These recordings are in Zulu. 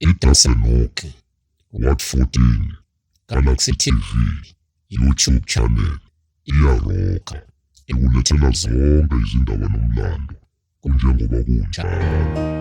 IDasenoke, Ward 14, Galaxy TV, YouTube channel, iyaroka, ikulethela zonke izindaba nomlando kunjengoba kunjalo.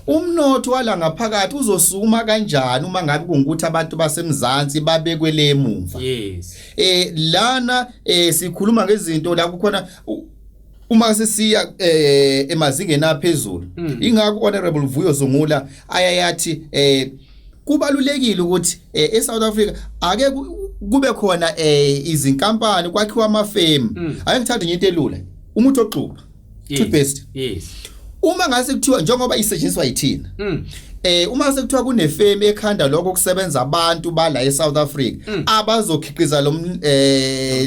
Umnotho wala ngaphakathi uzosukuma kanjani uma ngabe kungukuthi abantu baseMzansi babekwe le emuva? Lana sikhuluma ngezinto la kukhona uma sesiya emazingeni aphezulu. Ingakho Honorable Vuyo Zungula ayayathi kubalulekile ukuthi eSouth Africa ake kube khona izinkampani, kwakhiwa amafemu. Ake ngithathe nje into elula, umuthi oxuba, toothpaste. Uma ngase kuthiwa njengoba isetshenziswa yithina, uma sekuthiwa kunefemu ekhanda lokho kusebenza abantu bala eSouth Africa abazokhiqiza lo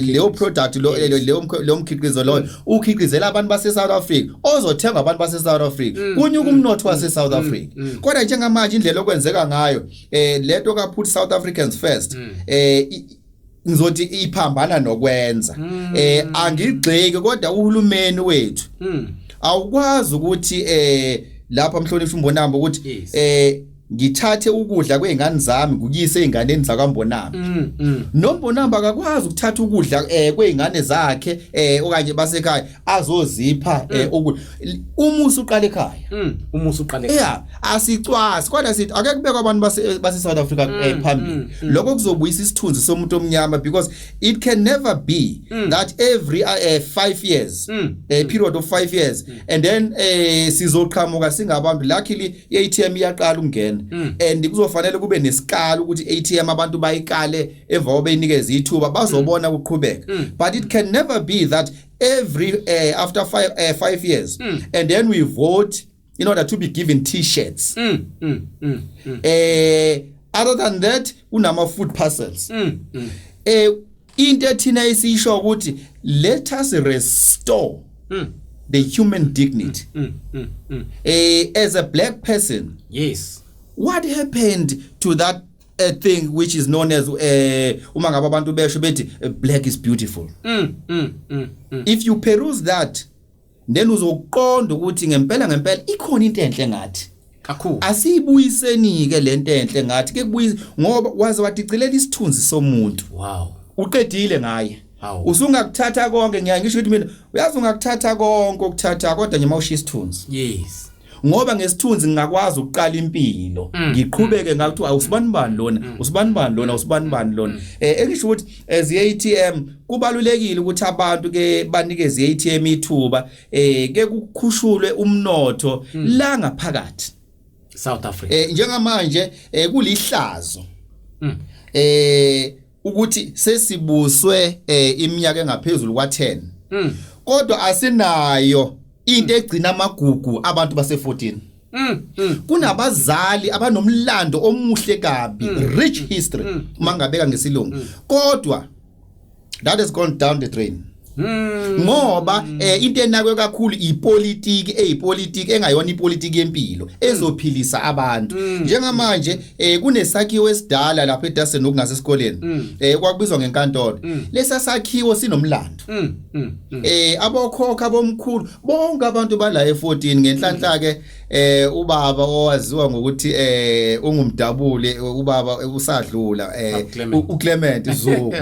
leyo product, lo leyo mkhiqizo loyo ukhiqizela abantu base South Africa, ozothenga abantu base South Africa, kunyuka umnotho wase South Africa. Kodwa njengamanje indlela okwenzeka ngayo, lento ka put South Africans first, ngizothi iphambana nokwenza. Angigxeki, kodwa uhulumeni wethu awukwazi ukuthi lapha, mhlonishwa uMbonambi, ukuthi ngithathe ukudla kwezingane zami ngikuyise ezinganeni zakwaMbonambi. NoMbonambi akakwazi ukuthatha ukudla kwezingane zakhe okanye basekhaya azozipha ukudla. Umusa uqala ekhaya. Umusa uqala. Yeah, asicwasi, kodwa sithi ake kubekwe abantu base South Africa phambili. Lokho kuzobuyisa isithunzi somuntu omnyama, because it can never be that every 5 years, a period of 5 years, and then sizoqhamuka singabantu. Luckily i-ATM iyaqala ukungena and kuzofanele kube nesikalo ukuthi i-ATM abantu bayikale emva kobeyinikeza ithuba, bazobona kuqhubeka. But it can never be that every after 5 years and then we vote in order to be given T-shirts. Other than that, kunama food parcels. Into ethina esisho ukuthi let us restore the human dignity. As a black person, what happened to that thing which is known as, uma ngabe abantu besho bethi black is beautiful? If you peruse that, then uzoqonda ukuthi ngempela ngempela ikhona into enhle ngathi. Kakhulu. Asiyibuyiseni ke lento enhle ngathi, ke kubuyisa, ngoba waze wadicilela isithunzi somuntu. Uqedile ngaye. Hawu. Usungakuthatha konke, ngiya ngisho ukuthi mina uyazi ungakuthatha konke okuthatha, kodwa nje mawushiya isithunzi. Ngoba ngesithunzi ngingakwazi ukuqala impilo, ngiqhubeke ngakuthi awusibani bani lona, usibani bani lona, usibani bani lona. Engisho ukuthi as i-ATM kubalulekile ukuthi abantu ke banikeze i-ATM ithuba, ke kukhushulwe umnotho la ngaphakathi South Africa. Njengamanje kulihlazo. Ukuthi sesibuswe iminyaka engaphezulu kwa10, kodwa asinayo into egcina amagugu abantu base14. Kunabazali abanomlando omuhle kabi, rich history mangabeka ngesilungu, kodwa that has gone down the drain ngoba into enakwe kakhulu ipolitiki, eyipolitiki engayona ipolitiki yempilo ezophilisa abantu. Njengamanje kunesakhiwo esidala lapha eDassenhoek okungasesikoleni, kwakubizwa ngenkantolo. Lesa sakhiwo sinomlando. Abokhokha abomkhulu bonke abantu bala e14, ngenhlanhla ke ubaba owaziwa ngokuthi ungumdabule, ubaba usadlula, uClement Zungu,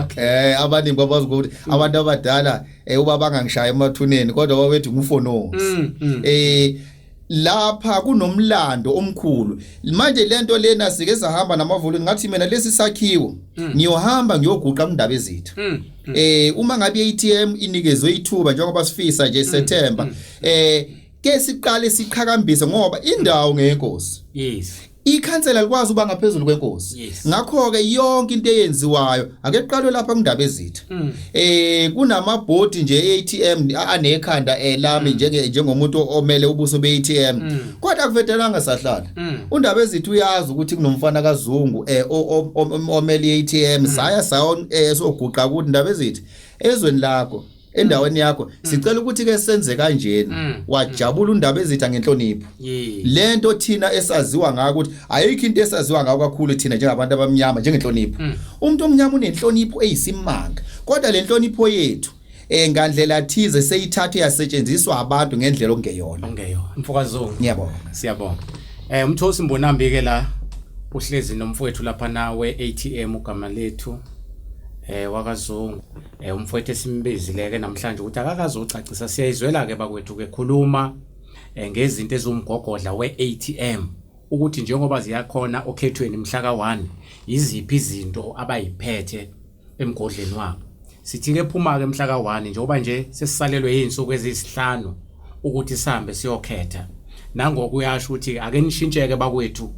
abaningi babazi ukuthi abantu abadala, ubaba angangishaya emathuneni, kodwa wawethu ngufonosi. Lapha kunomlando omkhulu. Manje lento lena sike sahamba namavoloni, ngathi mina lesi sakhiwo ngiyohamba ngiyoguqa kundaba ezitha. Uma ngabe iATM inikezwe ithuba njengoba sifisa nje September, ke siqale siqhakambise ngoba indawo ngenkosi. Ikhansela likwazi uba ngaphezulu kwenkosi. Ngakho ke yonke into eyenziwayo ake kuqalwe lapha kundaba ezitha. Kunamabhodi nje eATM anekhanda elami njengomuntu omele ubuso beATM, kodwa akuvedelanga sahlala. Undaba ezitha uyazi ukuthi kunomfana kaZungu omele iATM. Saya sayo soguqa kuthi, "Ndaba ezitha, ezweni lakho, endaweni yakho, sicela ukuthi ke senze kanjena." Wajabula undaba ezitha ngenhlonipho. Lento thina esaziwa ngako ukuthi ayikho into esaziwa ngako kakhulu thina njengabantu abamnyama njengenhlonipho. Umuntu omnyama unenhlonipho eyisimanga, kodwa le nhlonipho yethu ngandlela thize seyithathwe yasetshenziswa abantu ngendlela okungeyona. Ongeyona. Mfokazungu. Ngiyabonga. Siyabonga. Umthosi Mbonambi ke la uhlezi nomfowethu lapha nawe ATM ugama lethu wakaZungu. Umfowethu esimbizile ke namhlanje ukuthi akakazocacisa, siyayizwela ke bakwethu ke khuluma ngezinto ezumgogodla weATM, ukuthi njengoba ziyakhona okhethweni mhla ka1, iziphi izinto abayiphethe emgodleni wabo. Sithi ke phuma ke mhla ka1, njengoba nje sesisalelwe izinsuku ezisihlanu ukuthi sihambe siyokhetha. Nangoku uyasho ukuthi ake nishintsheke bakwethu,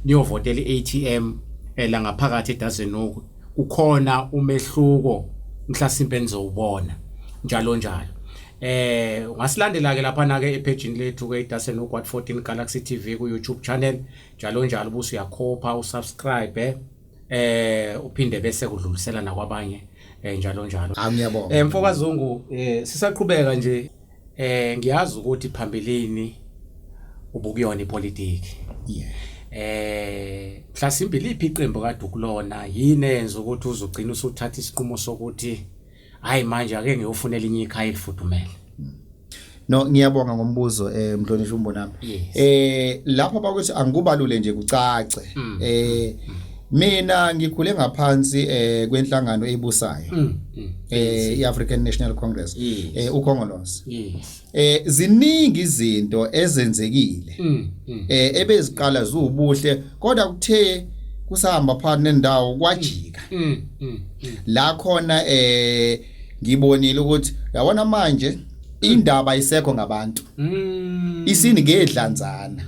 niyovotela iATM la ngaphakathi eDassenhoek, kukhona umehluko mhlasimpe nizowubona, njalo njalo. Ungasilandela ke lapha na ke epage lethu ke iDassenhoek Ward 14 Galaxy TV ku YouTube channel, njalo njalo, ubusu uyakhopha usubscribe, uphinde bese kudlulisela nakwabanye, njalo njalo. Ngiyabonga. Mfokazungu, sisaqhubeka nje, ngiyazi ukuthi phambilini ubukuyona ipolitiki. Mhlasimbe liphi iqembu kade ukulona? Yini eyenza ukuthi uzogcina usuthatha isinqumo sokuthi hayi, manje ake ngiyofuna elinye ikhaya elifudumele? No, ngiyabonga ngombuzo, mhlonishwa uMbonambi. Lapha bakuthi angikubalule nje kucace. Mina ngikhule ngaphansi kwenhlangano ebusayo, iAfrican National Congress, uKhongolose. Ziningi izinto ezenzekile ebeziqala zubuhle, kodwa kuthe kusahamba phakathi nendawo kwajika. La khona ngibonile ukuthi yabona manje indaba isekho ngabantu, isini ngedlanzana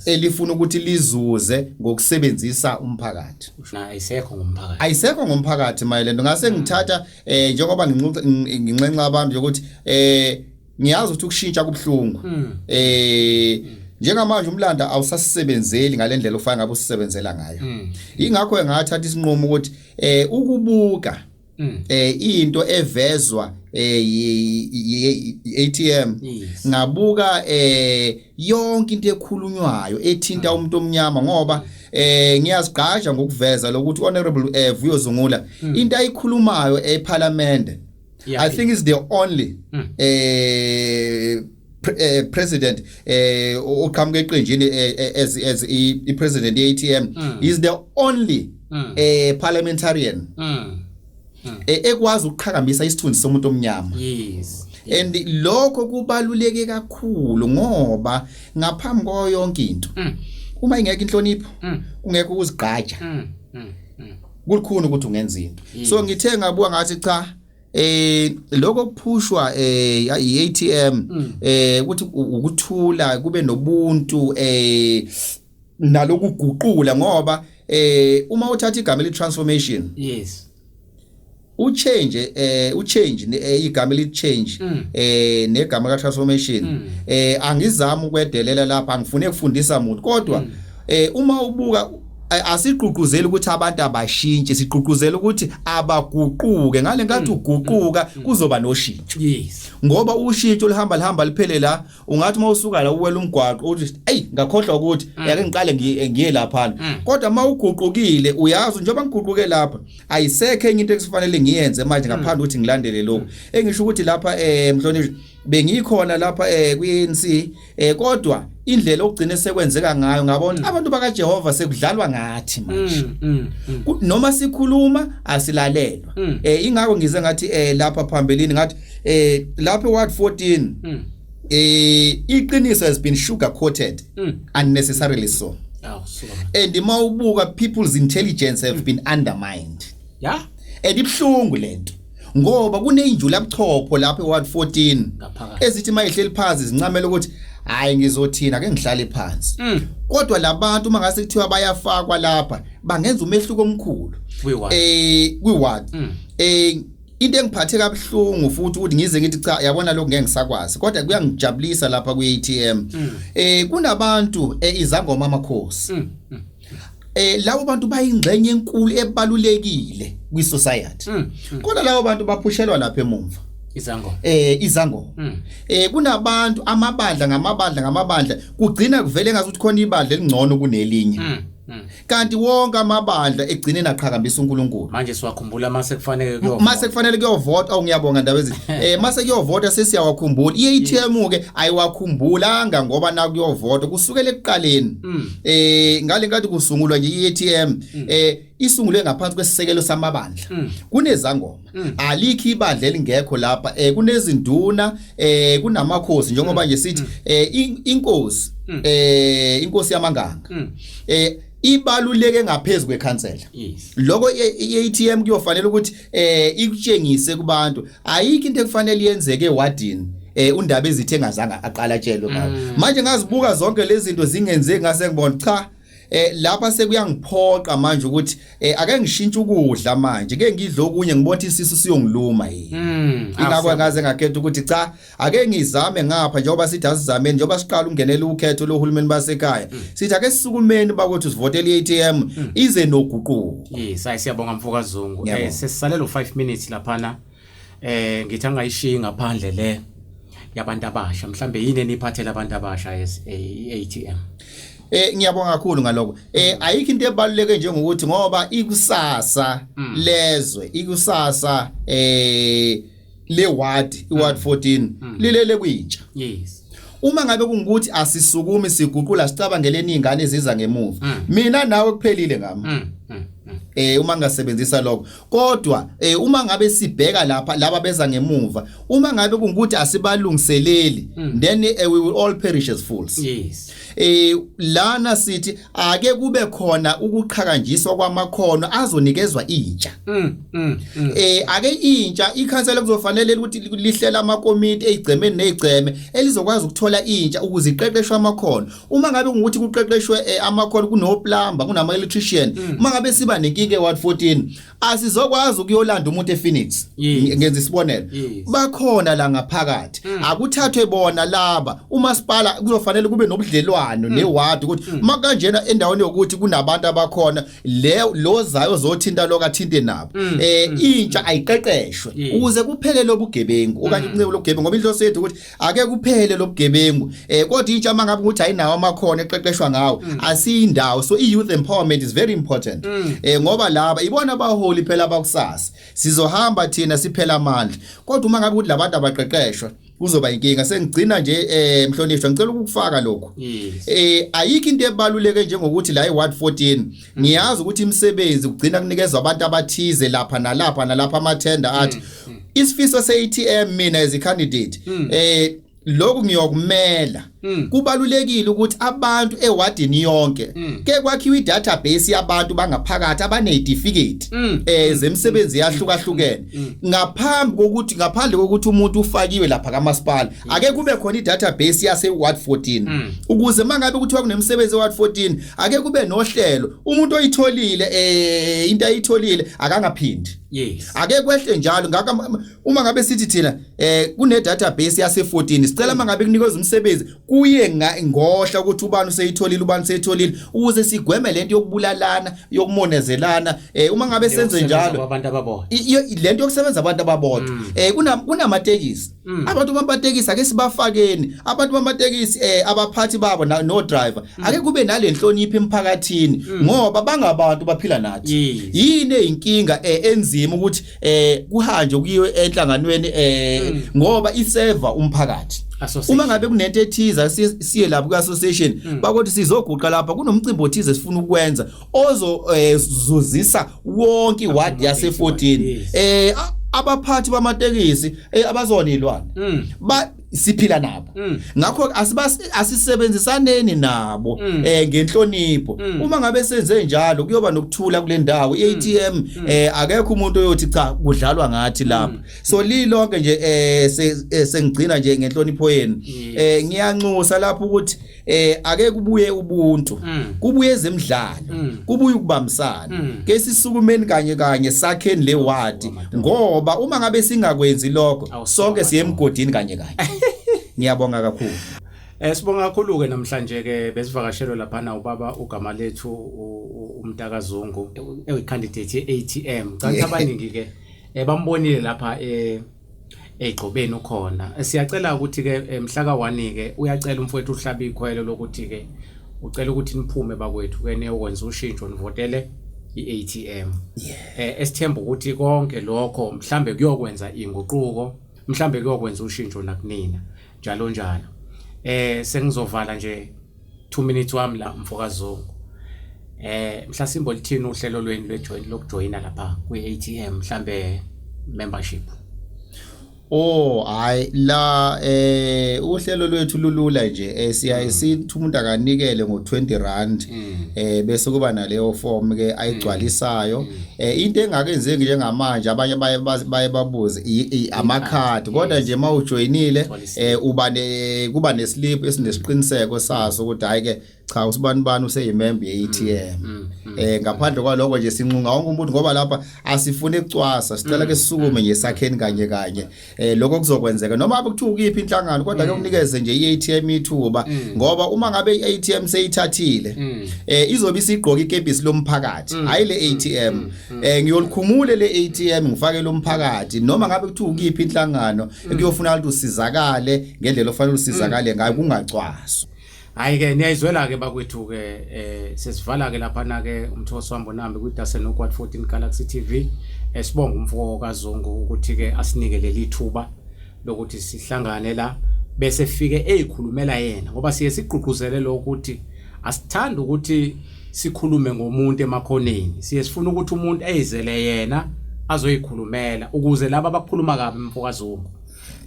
elifuna ukuthi lizuze ngokusebenzisa umphakathi. Na ayisekho ngomphakathi. Ayisekho ngomphakathi mayelana ngase ngithatha njengoba nginxenxa abantu ukuthi ngiyazi ukuthi ukushintsha kubhlungu. Njengamanje umlando awusasebenzeli ngalendlela ofana ngabe usebenzela ngayo. Ingakho ngathatha isinqumo ukuthi ukubuka into evezwa i-ATM, ngabuka yonke into ekhulunywayo ethinta umuntu omnyama, ngoba ngiyazigqaja ngokuveza lokuthi Honorable Vuyo Zungula, into ayikhulumayo eParliament, I think is the only president oqhamuka eqenjini as i president ye-ATM, is the only parliamentarian ekwazi ukuqhakambisa isithunzi somuntu omnyama. And lokho kubaluleke kakhulu ngoba ngaphambi kwayo yonke into, uma ingekho inhlonipho, kungekho ukuzigqaja, kulikhuni ukuthi ungenza into. So ngithe ngabuka ngathi cha, lokho kuphushwa iATM ukuthi ukuthula kube nobuntu nalokuguqula, ngoba uma uthatha igama eli transformation, Uchange uchange igama elithi change negama ka transformation, angizami ukwedelela lapha, angifune ukufundisa umuntu, kodwa uma ubuka, asigqugquzeli ukuthi abantu abashintshe, sigqugquzela ukuthi abaguquke. Ngale nkathi uguquka kuzoba noshintsho. Ngoba ushintsho lihamba lihamba liphele la. Ungathi uma usuka la uwela umgwaqo uthi, "Ey, ngakhohlwa ukuthi ake ngiqale ngiye lapha." Kodwa uma uguqukile, uyazi, njengoba ngiguquke lapha, ayisekho enye into ekufanele ngiyenze manje ngaphandle ukuthi ngilandele lokhu. Engisho ukuthi lapha, mhlonishwa, bengikhona lapha kwi-ANC, kodwa indlela okugcina sekwenzeka ngayo, ngabona abantu bakaJehova sekudlalwa ngathi manje. Noma sikhuluma asilalelwa. Ingakho ngize ngathi lapha phambilini, ngathi lapha ward 14 iqiniso has been sugar coated unnecessarily so. Awu suka. And mawubuka, people's intelligence have been undermined. And ibhlungu lento ngoba kuneyinjula buchopho lapha eWard 14 Ngaphakathi. ezithi mayihleli phansi zincamela ukuthi, "Hayi, ngizothina ake ngihlale phansi." Kodwa labantu uma ngase kuthiwa bayafakwa lapha, bangenza umehluko omkhulu Kwi-ward. Kwi-ward. Into engiphathe kabuhlungu futhi ukuthi ngize ngithi, "Cha, yabona, lokhu ngeke ngisakwazi," kodwa kuyangijabulisa lapha kwi-ATM, kunabantu, izangoma, amakhosi. Labo bantu bayingxenye enkulu ebalulekile kwi-society, kodwa labo bantu baphushelwa lapha emumva. Izangoma. Izangoma. Kunabantu, amabandla ngamabandla ngamabandla, kugcina kuvele ngathi khona ibandla elingcono kunelinye, kanti wonke amabandla egcine naqhakambisa uNkulunkulu. Manje siwakhumbula mase kufanele kuyovota. Mase kufanele kuyovota. Awu, ngiyabonga ndaba ezi. Mase kuyovota sesiyawakhumbula. I-ATM ke ayiwakhumbulanga ngoba na kuyovota kusukela ekuqaleni. Ngale nkathi kusungulwa nje i-ATM, isungulwe ngaphansi kwesisekelo samabandla. Kunezangoma, alikho ibandla elingekho lapha. Kunezinduna, kunamakhosi, njengoba nje sithi inkosi, inkosi yamanganga ibaluleke ngaphezulu kwekhansela. Lokho i-ATM kuyofanele ukuthi ikutshengise kubantu. Ayikho into ekufanele yenzeke ewadini undaba ezithe engazange aqala atshelwe ngayo. Manje ngazibuka zonke lezi zinto zingenzeki, ngase ngibona, cha, lapha sekuyangiphoqa manje ukuthi ake ngishintshe ukudla manje, ke ngidle okunye, ngibona isisu siyongiluma yini. Ingakho ngaze ngakhetha ukuthi, cha, ake ngizame ngapha, njengoba sithi asizameni, njengoba siqala ukungenela ukhetho lohulumeni basekhaya, sithi ake sisukumeni bakwethu, sivotele i-ATM ize noguquko. Yes, ayi, siyabonga mfoka Zungu. Ngiyabonga. Sesisalelo 5 minutes laphana. Ngithi angayishiyi ngaphandle le yabantu abasha. Mhlambe yini eniphathela abantu abasha as i-ATM? Ngiyabonga kakhulu ngalokho. Ayikho into ebaluleke njengokuthi, ngoba ikusasa lezwe, ikusasa le ward, iward 14 lilele kwintsha. Uma ngabe kungukuthi asisukumi siguqula, sicabangeleni izingane eziza ngemuva. Mina nawe kuphelile ngami. Uma ngingasebenzisa lokho, kodwa uma ngabe sibheka lapha laba beza ngemuva, uma ngabe kungukuthi asibalungiseleli, then we will all perish as fools. Lana sithi ake kube khona ukuqhakanjiswa kwamakhono azonikezwa intsha. Ake intsha, ikhansela kuzofanele ukuthi lihlele amakomiti ezigcemeni nezigceme elizokwazi ukuthola intsha ukuze iqeqeshwe amakhono. Uma ngabe kungukuthi kuqeqeshwe amakhono, kuno plumber, kunama electrician, uma ngabe siba nenkinga eWard 14, asizokwazi ukuyolanda umuntu ePhoenix. Ngenza isibonelo. Bakhona la ngaphakathi, akuthathwe bona laba. Umasipala kuzofanele kube nobudlelwano neward ukuthi makanjena endaweni yokuthi kunabantu abakhona, le lozayo zothinta lokathinte nabo. Intsha ayiqeqeshwe ukuze kuphele lobugebengu okanye ukunceba lobugebengu, ngoba inhloso yethu ukuthi ake kuphele lobugebengu. Kodwa intsha mangabe ukuthi ayinawo amakhono eqeqeshwa ngawo, asiyindawo. So i-youth empowerment is very important, ngoba laba ibona abaholi phela abakusasa. Sizohamba thina siphela amandla, kodwa uma ngabe ukuthi labantu abaqeqeshwa kuzoba inkinga. Sengigcina nje, mhlonishwa, ngicela ukufaka lokhu. Ayikho into ebaluleke njengokuthi la eWard 14, ngiyazi ukuthi imisebenzi kugcina kunikezwa abantu abathize lapha nalapha nalapha, amathenda athi isifiso se-ATM, mina as a candidate, lokhu ngiyokumela. Kubalulekile ukuthi abantu ewadini yonke ke kwakhiwe idatabase yabantu bangaphakathi abanezitifiketi zemsebenzi yahlukahlukene ngaphambi kokuthi, ngaphandle kokuthi umuntu ufakiwe lapha kamasipala, ake kube khona idatabase yase ward 14 ukuze mangabe kuthiwa kunemsebenzi ward 14, ake kube nohlelo, umuntu oyitholile into ayitholile akangaphindi. Ake kwehle njalo. Ngakho uma ngabe sithi thina kune database yase 14, sicela mangabe kunikezwe umsebenzi kuye ngohla ukuthi ubani useyitholile, ubani useyitholile, ukuze sigweme lento yokubulalana, yokumonezelana. Uma ngabe senze njalo, abantu ababodwa, lento yokusebenza abantu ababodwa, kunamatekisi, abantu bamatekisi ake sibafakeni, abantu bamatekisi, abaphathi babo no driver, ake kube nalenhlonipho emphakathini ngoba bangabantu baphila nathi. Yini eyinkinga enzima ukuthi kuhanjwe kuyiwe enhlanganweni ngoba iseva umphakathi? Association. Uma ngabe kunento ethiza, siye lapho ku-association bakuthi sizoguqa lapha, kunomcimbi othize sifuna ukwenza ozozuzisa wonke iward yase-14. Abaphathi bamatekisi abazona ilwane, ba siphila nabo, ngakho asisebenzisaneni nabo ngenhlonipho. Uma ngabe senze njalo, kuyoba nokuthula kule ndawo. iATM, akekho umuntu oyothi cha, kudlalwa ngathi lapha. So lilonke nje, sengigcina nje ngenhlonipho yenu, ngiyanxusa lapho ukuthi ake kubuye ubuntu, kubuye ezemidlalo, kubuye ukubambisana. Ke sisukumeni kanye kanye sakheni le wadi, ngoba uma ngabe singakwenzi lokho, sonke siye emgodini kanye kanye. Ngiyabonga kakhulu. Sibonga kakhulu ke. Namhlanje ke besivakashelwe lapha na ubaba ugama lethu uMntakazungu, eyi candidate ye-ATM. Cha, abaningi ke bambonile lapha egcobeni ukhona. Siyacela ukuthi ke mhla ka1 ke, uyacela umfowethu, uhlaba ikhwelo lokuthi ke ucela ukuthi niphume bakwethu ke niyokwenza ushintsho, nivotele i-ATM. Esithemba ukuthi konke lokho mhlambe kuyokwenza inguquko, mhlambe kuyokwenza ushintsho nakunina, njalo njalo. Sengizovala nje 2 minutes wami la, mfokazungu. Mhlasimbo lithini uhlelo lweni lwe-join, lokujoyina lapha kwi-ATM, mhlambe membership? Oh hayi, la uhlelo lwethu lulula nje. Siyaye sithi umuntu akanikele ngo20 rand, bese kuba naleyo form ke ayigcwalisayo. Into engakenzeki njengamanje, abanye baye babuze amakhadi, kodwa nje mawujoyinile uba ne kuba neslip esinesiqiniseko saso ukuthi hayi ke cha, usibani bani useyimember ye-ATM. Ngaphandle kwaloko nje, sinxunga wonke umuntu ngoba lapha asifuni ukucwasa, sicela ke sisukume nje sakheni kanye kanye. Lokho kuzokwenzeka noma abe kuthiwa ukiphi inhlangano, kodwa ke unikeze nje i-ATM ithuba, ngoba uma ngabe i-ATM seyithathile, izobe isigqoka ikepisi lomphakathi, hayi le ATM. Ngiyolikhumule le ATM, ngifake lomphakathi noma ngabe kuthiwa ukiphi inhlangano, kuyofuna ukuthi usizakale ngendlela ofanele usizakale ngayo, kungacwaswa. Hayi ke, niyayizwela ke bakwethu ke. Sesivala ke lapha na ke umthoso wambonambi kwi Dasen Ward 14 Galaxy TV. Sibonga umfo kaZungu ukuthi ke asinike leli thuba lokuthi sihlangane la bese fike eyikhulumela yena, ngoba siye sigqugquzele lokho ukuthi asithandi ukuthi sikhulume ngomuntu emakhoneni. Siye sifuna ukuthi umuntu eyizele yena azoyikhulumela, ukuze laba abakhuluma kabi umfo kaZungu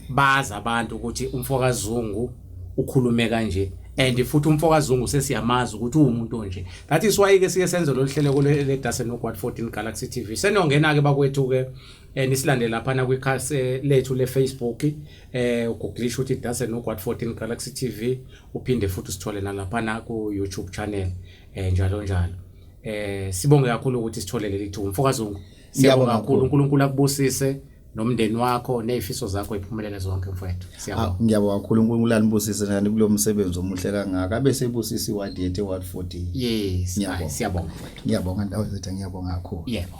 bazi abantu ukuthi umfo kaZungu ukhulume kanje, and futhi umfo kaZungu sesiyamazi ukuthi uwumuntu onje. That is why ke siye senze lolu hlelo le Dasen Ward 14 Galaxy TV. Seniyongena ke bakwethu ke nisilandele lapha na kwikhasi lethu le Facebook, ugooglisha ukuthi Dasen Ward 14 Galaxy TV, uphinde futhi usithole nalapha na ku YouTube channel, njalo njalo. Sibonge kakhulu ukuthi sithole leli thuba, mfo kaZungu. Siyabonga kakhulu, uNkulunkulu akubusise nomndeni wakho, nezifiso zakho iphumelele zonke, mfowethu. Siyabonga. Ah, ngiyabonga kakhulu. uNkulunkulu anibusise nani kulo msebenzi omuhle kangaka, abe sebusisa iwadi yethu, ward 14. Yes. Ngiyabonga. Siyabonga, mfowethu. Ngiyabonga, ndawo zethu, ngiyabonga kakhulu. Yebo.